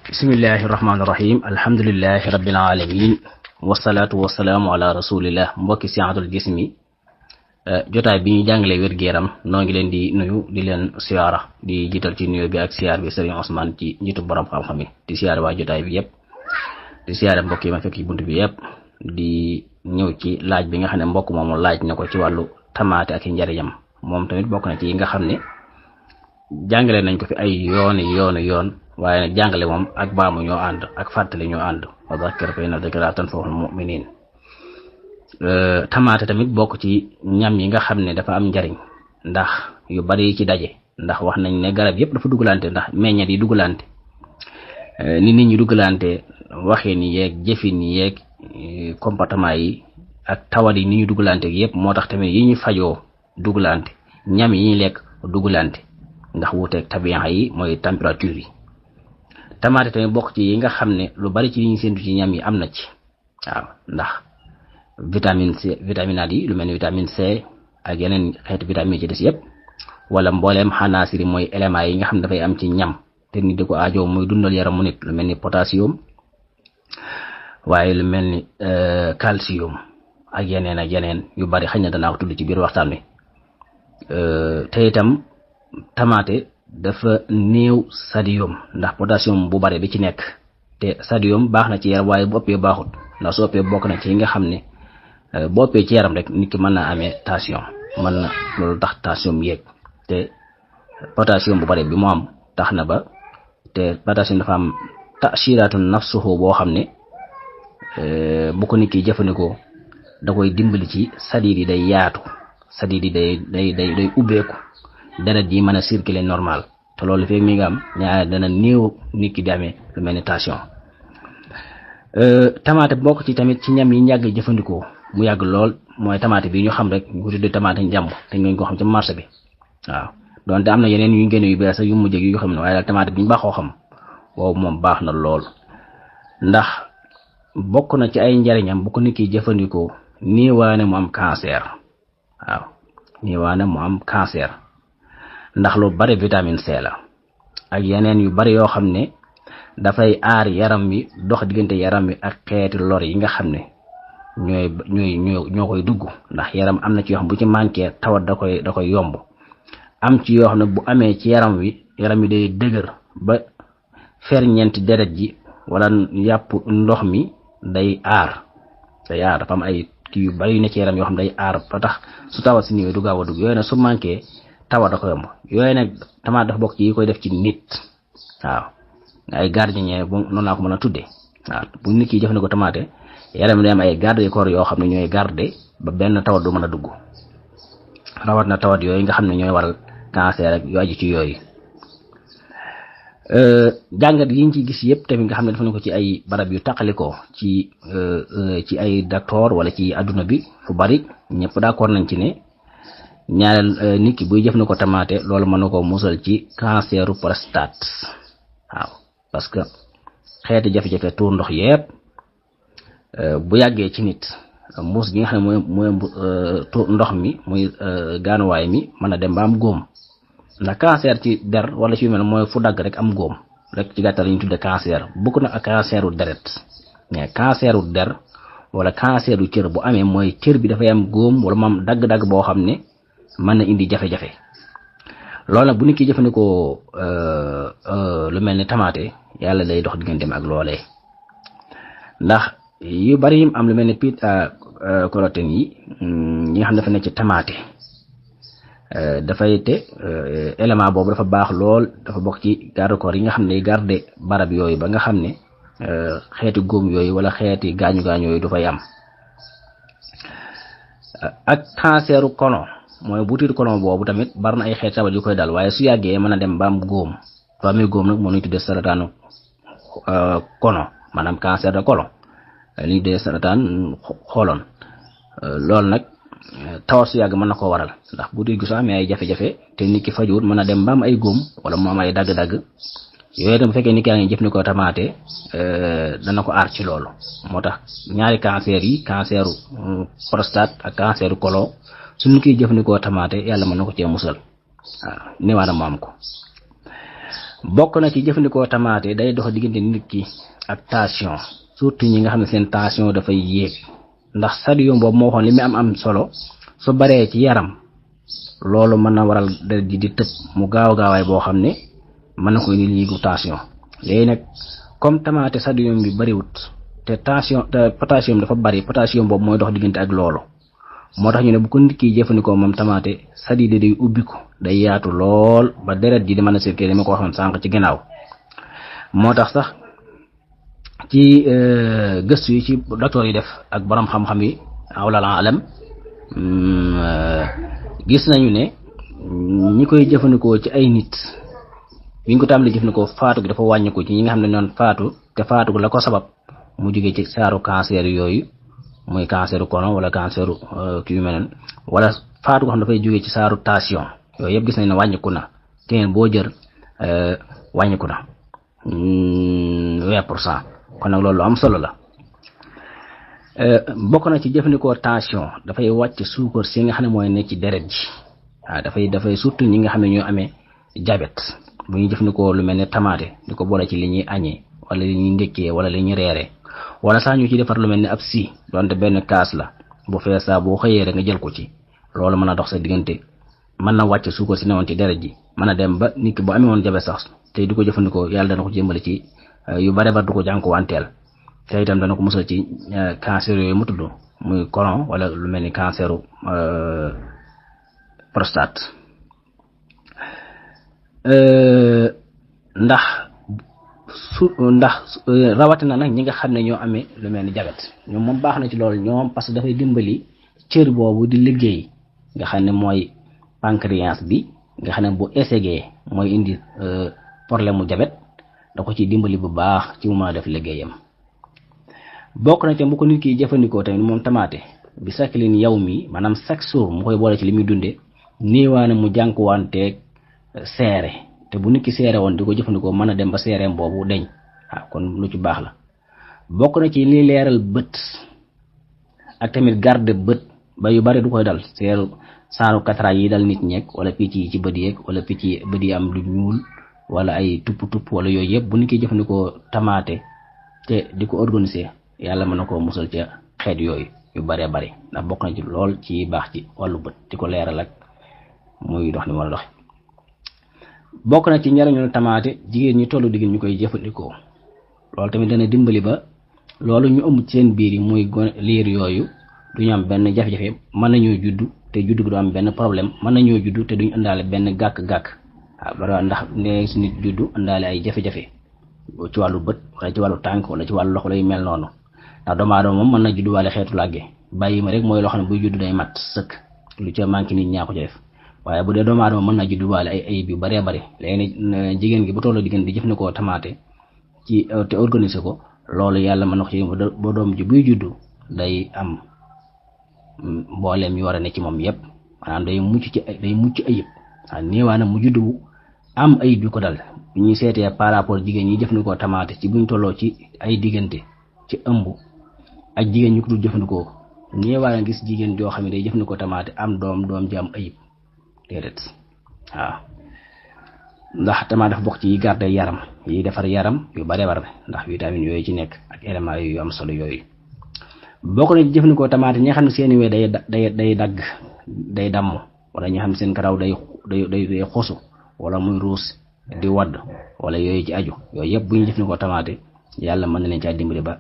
bismillahi rahmaani rahim alhamdulillahi rabbil alamin wasalaatu wasalaamu ala rasulillah mbokki Scientul Jismi jotaay bi ñu jàngale wér-gu-yaram noo ngi leen di nuyu di leen siyaara di jiital ci nuyu bi ak siyaar bi Serigne Ousmane ci njiitu borom xam-xam yi di siyaare waa jotaay bi yëpp di siyaare mbokk yi ma fekk ci bunt bi yëpp di ñëw ci laaj bi nga xam ne mbokk moomu laaj na ko ci wàllu tamaate ak i njariñam moom tamit bokk na ci yi nga xam ne jàngale nañ ko fi ay yoon waaye nag jàngale moom ak baamu ñoo ànd ak fàttali ñoo ànd wa zakkir fa inna dhikraa tanfa'ul mu'miniin tamaate tamit bokk ci ñam yi nga xam ne dafa am njariñ ndax yu bari yi ci daje ndax wax nañ ne garab yëpp dafa dugalante ndax meññet yi dugalante ni nit ñi dugalante waxee ni yeeg jëfin yi yeeg comportement yi ak tawat yi ni ñu dugalante yëpp moo tax tamit yi ñu fajoo dugalante ñam yi ñuy lekk dugalante ndax wuuteeg tabian yi mooy température yi tamaate tamit bokk ci yi nga xam ne lu bari ci li ñu séntu ci ñam yi am na ci waaw ndax vitamine C vitaminate yi lu mel ni vitamine C ak yeneen xeetu vitamine ci des yëpp wala mbooleem xanaasir yi mooy éléments yi nga xam ne dafay am ci ñam te nit di ko aajo muy dundal yaramu nit lu mel ni potassium waaye lu mel ni calcium ak yeneen yu bari xëy na danaa ko tudd ci biir waxtaan wi te itam tamaate dafa néew sodium ndax potassium bu bare bi ci nekk te sodium baax na ci yaram waaye bu ëppee baaxut ndax su ëppee bokk na ci yi nga xam ne bu ëppee ci yaram rek nit ki mën naa amee tension mën na loolu tax tension yéeg te potassium bu bare bi mu am tax na ba te potassium dafa am ta'shiratun nafsuhu boo xam ne bu ko nit ki jëfandikoo da koy dimbali ci sadiid yi day yaatu sadiid yi day ubbeeku deret yi mën a circuler normal te loolu fekk mi nga am ñaare dana néew nit ki di amee lu mel ni tension tamaate bokk ci tamit ci ñam yi yàgg jëfandikoo mu yàgg lool mooy tamaate bi ñu xam rek ñu ko tuddee tamaate njàmb te ñu ko xam ci marché bi waaw donte am na yeneen yu génne yu bees yu mujj yu xam ne waaye daal tamaate bi ñu baaxoo xam boobu moom baax na lool ndax bokk na ci ay njariñam bu ko nit ki jëfandikoo niiwaane mu am cancer waaw niiwaane mu am cancer ndax lu bari vitamine C la ak yeneen yu bari yoo xam ne dafay aar yaram wi dox diggante yaram wi ak xeeti lor yi nga xam ne ñoo koy dugg ndax yaram am na ci yoo xam bu ci manqué tawat da koy yomb am ci yoo xam ne bu amee ci yaram wi day dëgër ba ferñeenti deret ji wala yàpp ndox mi day aar dafa am ay kii yu bari yu ne ci yaram yoo xam day aar ba tax su tawat si ñëwee du gaaw a dugg yooyu nag su manqué tawat da ko yomb yooyu nag tamaate dafa bokk ci yi koy def ci nit waaw ay gardien bu noonu laa ko mën a tuddee waaw bu nit ki jëfandikoo tamaate yaram day am ay garde corps yoo xam ne ñooy garde ba benn tawat du mën a dugg rawat na tawat yooyu nga xam ne ñooy waral cancer ak yu aju ci yooyu jàngat yi ñu ci gis yëpp tamit nga xam ne dafa ne ko ci ay barab yu taqalikoo ci ay docteur wala ci adduna bi fu bari ñëpp d'accord nañ ci ne ñaareel nit ki buy jëfandikoo tamaate loolu mën na ko musal ci canceru prostate waaw parce que xeeti jafe-jafe tuur ndox yëpp bu yàggee ci nit muus gi nga xam ne mooy tuur ndox mi muy gaanuwaay mi mën a dem ba am góom ndax cancer ci der wala ci yu mel mooy fu dagg rek am góom rek ci gàttal ñu tudde cancer bokk na ak canceru deret mais canceru der wala canceru cër bu amee mooy cër bi dafay am góom wala moom dagg-dagg boo xam ne mën na indi jafe-jafe loolu nag bu nit ki jëfandikoo lu mel ni tamaate yàlla day dox digganteem ak loolee ndax yu bari yim am lu mel ni bêta-carotène yi ñi nga xam ne dafa nekk ci tamaate dafay te élément boobu dafa baax lool dafa bokk ci garde corps yi nga xam ne garde barab yooyu ba nga xam ne xeeti góom yooyu wala xeeti gaañu-gaañu yooyu du fay am ak canceru colon mooy butitu colon boobu tamit bari na ay xeeti tawat yu koy dal waaye su yàggee mën a dem ba am góom soo amee góom nag moo ñuy tuddee sarataanu colon maanaam cancer de colon li ñu tuddee sarataan xooloon loolu nag tawat su yàgg mën na koo waral ndax butit gi soo amee ay jafe-jafe te nit ki fajuwut mën a dem ba am ay góom wala mu am ay dagg-dagg yooyu tam bu fekkee nit ki yaa ngi jëfandikoo tamaate dana ko aar ci loolu moo tax ñaari cancer yi canceru prostate ak canceru colon su nit ki jëfandikoo tamaate yàlla mën na ko cee musal waaw niwaana mu am ko bokk na ci jëfandikoo tamaate day dox diggante nit ki ak tension surtout ñi nga xam ne seen tension dafay yéeg ndax sodium boobu moo waxoon li muy am solo su baree ci yaram loolu mën na waral deret ji di tëb mu gaaw gaawaay boo xam ne mën na koy indi yéegu tension léegi nag comme tamaate sodium bi bariwut te potassium dafa bari potassium boobu mooy dox diggante ak loolu moo tax ñu ne bu ko nit ki jëfandikoo moom tamaate sadi day ubbiku day yaatu lool ba deret ji di mën a circuler ma ko waxoon sànq ci ginnaaw moo tax sax ci gëstu yi ci docteur yi def ak borom xam-xam yi awlal alam gis nañu ne ñi koy jëfandikoo ci ay nit biñ ko tàmbalee jëfandikoo faatu gi dafa wàññiku ci ñi nga xam ne noonu faatu te faatu la ko sabab mu jógee ci saaru cancer yooyu muy canceru colon wala canceru kii yu mel noonu wala faatu ko xam dafay jógee ci saaru tension yooyu yëpp gis nañ ne wàññiku na keneen boo jër wàññiku na 20%. kon nag loolu am solo la bokk na ci jëfandikoo tension dafay wàcc suukar si nga xam ne mooy nekk ci deret ji waaw dafay surtout ñi nga xam ne ñoo amee diabète bu ñuy jëfandikoo lu mel ne tamaate di ko boole ci li ñuy añee wala li ñuy ndékkee wala li ñuy reeree wala sax ñu ci defar lu mel ne ab si donte benn kaas la bu fees saa boo xëyee rek nga jël ko ci loolu mën a dox sa diggante mën na wàcc suukar si newoon ci deret ji mën a dem ba nit ki bu amee woon diabète sax te du ko jëfandikoo yàlla dana ko jëmbale ci yu bare ba du ko jànkuwanteel te itam dana ko musal ci cancer yooyu mu tudd muy colon wala lu mel ni canceru prostate ndax rawatina nag ñi nga xam ne ñoo amee lu mel ni diabète ñoom moom baax na ci loolu ñoom parce que dafay dimbali cër boobu di liggéey nga xam ne mooy pancréas bi nga xam ne bu essayé mooy indi problème mu diabète da ko ci dimbali bu baax ci mu mën a def liggéeyam bokk na ci bu ko nit ki jëfandikoo tamit moom tamaate bi saklin yow mi maanaam chaque jour mu koy boole ci li muy dunde néewaane mu jànkuwanteeg seere te bu nit ki seere woon di ko jëfandikoo mën a dem ba seereem boobu deñ kon lu ci baax la bokk na ci li leeral bët ak tamit garde bët ba yu bari du koy dal seeru saaru katara yi dal nit ñeeg wala picc yi ci bët yeeg wala picc yi bët yi am lu ñuul wala ay tupp wala yooyu yëpp bu nit ki jëfandikoo tamaate te di ko organiser yàlla mën na koo musal ca xeet yooyu yu bëree bëri ndax bokk na ci lool ci baax ci wàllu bët di ko leeral ak muy dox ni war a dox bokk na ci njariñu tamaate jigéen ñi tollu digg ñu koy jëfandikoo loolu tamit dana dimbali ba loolu ñu ëmb ci seen biir yi muy liir yooyu duñu am benn jafe-jafe mën nañoo juddu te juddu gi du am benn problème mën nañoo juddu te duñu indaale benn gàkk-gàkk waaw ndax ne si nit juddu indaale ay jafe-jafe ci wàllu bët wala ci wàllu tànk wala ci wàllu loxo lay mel noonu ndax doomu aadama moom mën na judduwaale xeetu làgge bàyyi ma rek mooy loo xam ne buy juddu day mat sëkk lu ca manqué nit ñaa ko ci def waaye bu dee doomu aadama mën na judduwaale ay ayib yu baree bari léegi nag jigéen gi bu tollu diggante di jëfandikoo tamaate ci te organiser ko loolu yàlla mën na ko ci ba doom ji buy juddu day am mbooleem yu war a ne ci moom yépp maanaam day mucc ayib waaw néewaana mu juddu am ayib yu ko dal bu ñuy seetee par rapport jigéen ñi jëfandikoo tamaate ci buñ tolloo ci ay diggante ci ëmb ak jigéen ñu ko dul jëfandikoo néewaana gis jigéen joo xam ne day jëfandikoo tamaate am doom ji am ayib déedéet waaw ndax tamaate dafa bokk ci yi garde yaram yi defar yaram yu bare bare ndax vitamine yooyu ci nekk ak éléments yu am solo yooyu bokk na ci jëfandikoo tamaate ñi nga xam ne seeni wee day dagg day damm wala ñi nga xam ne seen karaw day xosu wala muy ruus di wadd wala yooyu ci aju yooyu yëpp bu ñu jëfandikoo tamaate yàlla mën na leen caa dimbali ba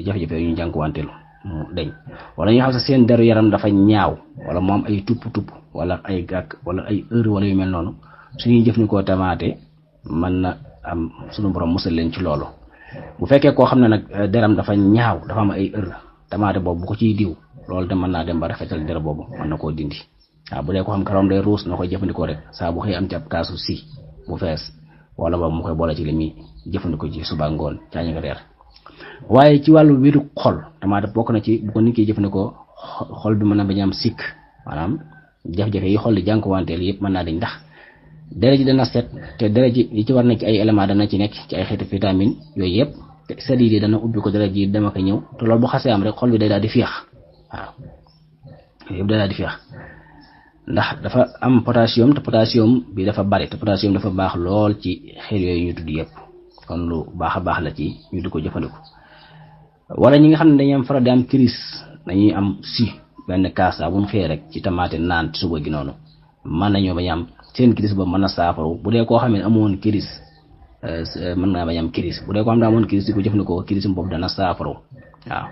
jafe-jafe yooyu ñu jànkuwanteel mu deñ wala ñi nga xam ne seen deru yaram dafa ñaaw wala mu am ay tupp wala ay gàkk wala ay heure wala yu mel noonu suñuy jëfandikoo tamaate mën na am suñu borom musal leen ci loolu bu fekkee koo xam ne nag deram dafa ñaaw dafa am ay heure tamaate boobu bu ko ciy diw loolu de mën naa dem ba rafetal der boobu mën na koo dindi waaw bu dee ko xam karawam day ruus na koy jëfandikoo rek saa bu xëy am ci ab kaasu si bu fees wala boobu mu koy boole ci li muy jëfandikoo ci suba ngoon caañu nga reer waaye ci wàllu wéru xol tamaate bokk na ci bu ko nit ki jëfandikoo xol bi mën na bañ am sikk maanaam jafe-jafe yi xol di jànkuwanteel yëpp mën naa dañ ndax deret ji dana set te deret ji yi ci war nekk ci ay éléments dana ci nekk ci ay xeetu vitamine yooyu yëpp te sedd yi dana ubbi ko deret ji dama ko ñëw te loolu bu xasee am rek xol bi day daal di féex waaw yëpp day daal di féex ndax dafa am potassium te potassium bi dafa bari te potassium dafa baax lool ci xeet yooyu ñu tudd yépp kon lu baax a baax la ci ñu di ko jëfandikoo. wala ñi nga xam ne dañuy am faral di am crise dañuy am benn kaas bu ñu xëyee rek ci tamaate naan suba gi noonu mën nañoo bañ am seen crise ba mën na saafaru bu dee koo xam ne amoon crise mën naa bañ am crise bu dee koo xam ne amoon crise di ko jëfandikoo crise boobu dana saafaru waaw.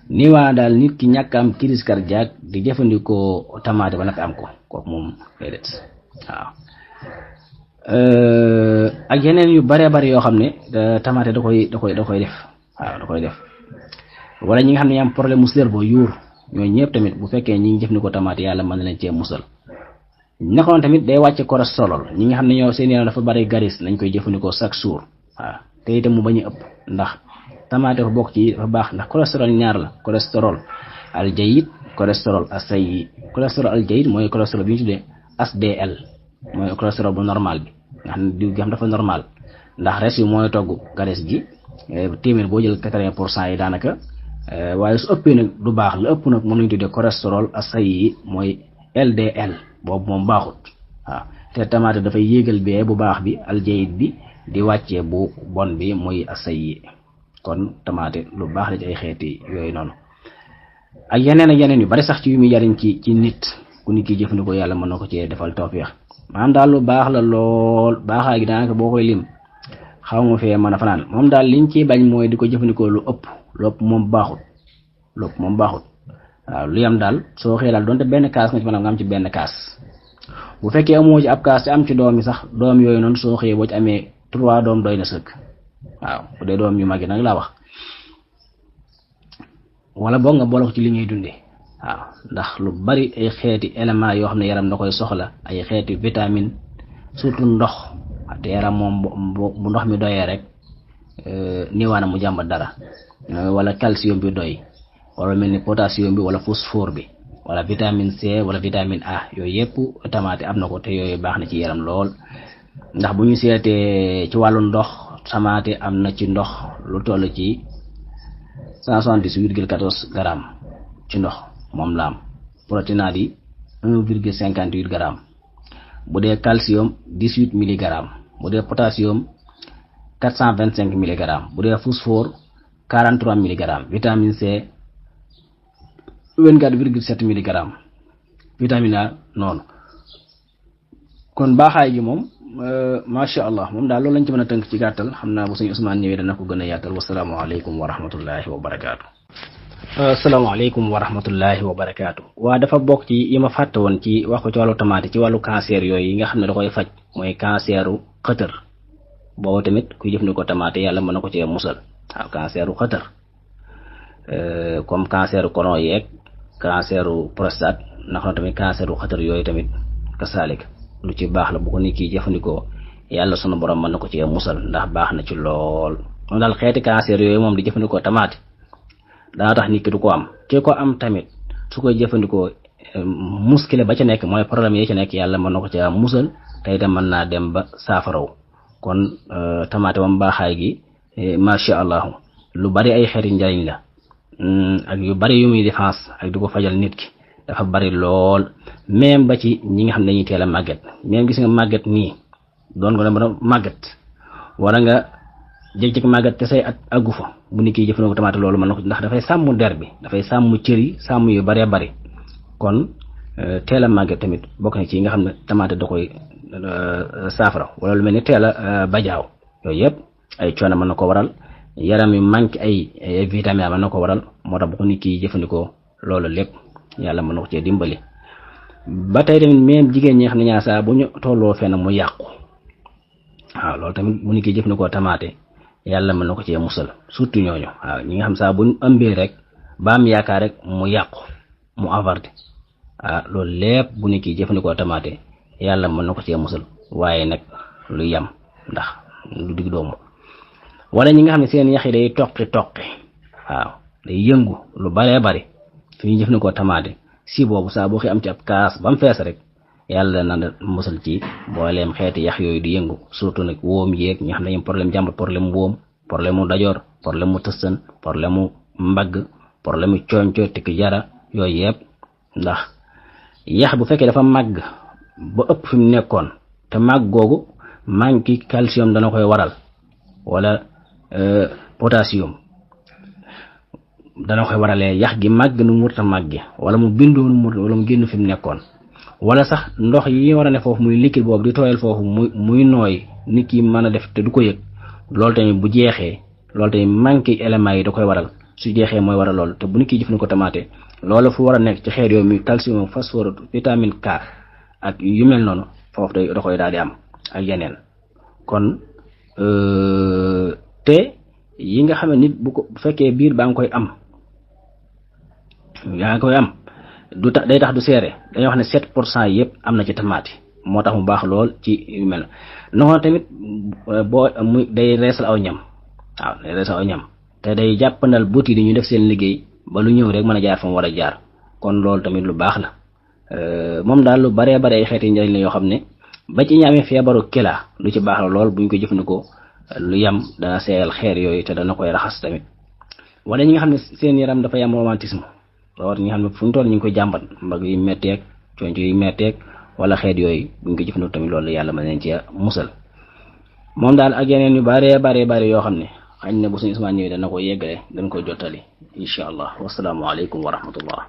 ni waa daal nit ki ñàkk am crise cardiaque di jëfandikoo tamaate ba nag am ko kooku moom déedéet waaw. ak yeneen yu bare bari yoo xam ne tamaate da koy def waaw da koy def. wala ñi nga xam ne am problème mu cerveau yuur ñooñu ñëpp tamit bu fekkee ñi ngi jëfandikoo tamaate yàlla mën na leen cee musal. naka noonu tamit day wàcce cholestérol ñi nga xam ne ñoo seen yaram dafa bari garis nañ koy jëfandikoo chaque jour waaw te itam mu bañ a ëpp ndax tamaate dafa bokk ci dafa baax ndax cholestérol ñaar la cholestérol al jayyid cholestérol as-sayyi cholestérol al jayyid mooy cholestérol bi ñu tuddee HDL mooy cholestérol bu normal bi nga xam ne diw gi xam dafa normal ndax res yi mooy togg garis gi téeméer boo jël 80% yi daanaka waaye su ëppee nag du baax la ëpp nag moom lañu tuddee cholestérol as-sayyi mooy LDL boobu moom baaxut waaw te tamaate dafay yéegal bee bu baax bi aljayid bi di wàccee bu bon bi muy as-sayyi kon tamaate lu baax la ci ay xeeti yooyu noonu ak yeneen yu bari sax ci yu muy jariñ ci nit ku nit ki jëfandikoo yàlla mën na ko cee defal tawfiix maanaam daal lu baax la lool baaxaa gi daanaka boo koy lim xaw ma fee mën a fanaan moom daal liñ ciy bañ mooy di ko jëfandikoo lu ëpp moom baaxut waaw lu yam daal soo xëyee daal donte benn kaas nga ci mën a nga am ci benn kaas bu fekkee amoo ci ab kaas te am ci doom yi sax doom yooyu noonu soo xëyee boo ci amee 3 doom doy na sëkk waaw bu dee doom yu mag yi nag laa wax wala boog nga boole ko ci li ngay dundee waaw ndax lu bari ay xeeti éléments yoo xam ne yaram da koy soxla ay xeeti vitamine surtout ndox te yaram moom bu ndox mi doyee rek niwaana mu jàmbat dara wala calcium bi doy wala mel ni potassium bi wala phosphore bi wala vitamine C wala vitamine A yooyu yëpp tamaate am na ko te yooyu baax na ci yaram lool ndax bu ñu seetee ci wàllu ndox tamaate am na ci ndox lu toll ci 178,14 grammes ci ndox moom la am protéinate yi 1,58 grammes bu dee calcium 18 milligrammes bu dee potassium 425 milligrammes bu dee phosphore 43 milligrammes vitamine C 24,7 milligrammes vitamine A noonu kon baaxaay gi moom macha allah moom daal loolu lañ ci mën a tënk ci gàttal xam naa bu suñu Ousmane ñëwee dana ko gën a yaatal wasalaamaaleykum wa rahmatullahi wa barakaatu. asalaamaaleykum wa rahmatullahi wa barakaatu. waa dafa bokk ci yi ma fàtte woon ci wax ko ci wàllu tamaate ci wàllu cancer yooyu yi nga xam ne da koy faj mooy canceru xëtër boobu tamit kuy jëfandikoo tamaate yàlla mën na ko cee musal waaw canceru xëtër comme canceru colon yeeg canceru prostate ndax na tamit canceru xëtër yooyu tamit kasaalik lu ci baax la bu ko nit ki jëfandikoo yàlla sunu borom mën na ko cee musal ndax baax na ci lool moom daal xeeti cancer yooyu moom di jëfandikoo tamaate dana tax nit ki du ko am ki ko am tamit su koy jëfandikoo muskile ba ca nekk mooy problème yi ci nekk yàlla mën na ko cee musal te itam mën naa dem ba saafaraw kon tamaate moom baaxaay gi macha allah lu bari ay xeeti njariñ la ak yu bari yu muy défense ak di ko fajal nit ki dafa bari lool même ba ci ñi nga xam ne dañuy teel a màgget même gis nga màgget nii doon ko dem màgget wala nga jékki-jékki màgget te say at àggu fa bu nit ki jëfandikoo tamaate loolu mën na ko ndax dafay sàmm der bi dafay sàmm cër yi sàmm yu baree bari kon teel a màgget tamit bokk na ci yi nga xam ne tamaate da koy saafara wala lu mel ni teel a bajaaw yooyu yëpp ay coono mën na ko waral yaram yi manque ay vitamine mën na ko waral moo tax bu ko nit ki jëfandikoo loolu lépp yàlla mën na ko cee dimbali. ba tey tamit même jigéen ñi xam ne ñaar saa bu ñu tolloo fenn mu yàqu waaw loolu tamit bu nit ki jëfandikoo tamaate yàlla mën na ko cee musal surtout ñooñu waaw ñi nga xam saa bu ñu ëmbee rek ba am yaakaar rek mu yàqu mu avorté loolu lépp bu nit ki jëfandikoo tamaate yàlla mën na ko cee musal waaye nag lu yam ndax lu digg doomu wala ñi nga xam ne seen yax yi day toqi waaw day yëngu lu baree bari su ñu jëfandikoo tamaate si boobu saa boo xëy am ci ab kaas ba mu fees rek yàlla na musal ci booleem xeeti yax yooyu di yëngu surtout nag wóom yeeg ñi xam ne ñoom problème jàmbat problème mu wóom problème mu dajoor problème mu tëstan problème mu mbagg problème mu coonco tikki jara yooyu yëpp ndax yax bu fekkee dafa màgg ba ëpp fi mu nekkoon te màgg googu manque calcium dana koy waral wala potassium dana koy waralee yax gi màgg nu mu ta màgge wala mu bindoo nu mu wala mu génn fi mu nekkoon wala sax ndox yi war a ne foofu muy liquide boobu di tooyal foofu muy nooy nit ki mën a def te du ko yëg loolu tamit bu jeexee loolu tamit manque éléments yi da koy waral su jeexee mooy waral loolu te bu nit ki jëfandikoo tamaate loolu fu war a nekk ci xeet yooyu muy calcium phosphore vitamine K ak yu mel noonu foofu da koy daal di am ak yeneen kon te yi nga xam ne nit bu fekkee biir baa ngi koy am du tax day tax du seere dañuy wax ne 7% yëpp am na ci tamaate moo tax mu baax lool ci yu mel noonu tamit boo muy day reesal aw ñam waaw day reesal aw ñam te day jàppandal buti di ñu def seen liggéey ba lu ñëw rek mën a jaar fa mu war a jaar kon loolu tamit lu baax la moom daal lu baree bare ay xeeti njëriñ la yoo xam ne ba ci ñaamee feebaru kila lu ci baax la lool buñ ko jëfandikoo lu yam dana seeyal xeer yooyu te dana koy raxas tamit wala ñi nga xam ne seen yaram dafay am romantisme loolu ñi nga xam ne fu ñu toll ñu ngi koy jàmbat mbag yi metteeg conco yi metteeg wala xeet yooyu buñ ko jëfandikoo tamit loolu yàlla mën nañ ci musal moom daal ak yeneen yu bare yoo xam ne xañ na bu suñu Usmaan ñëwee dana ko yeggale dañ ko jottali incha allah wasalaamu aleykum wa rahmatullah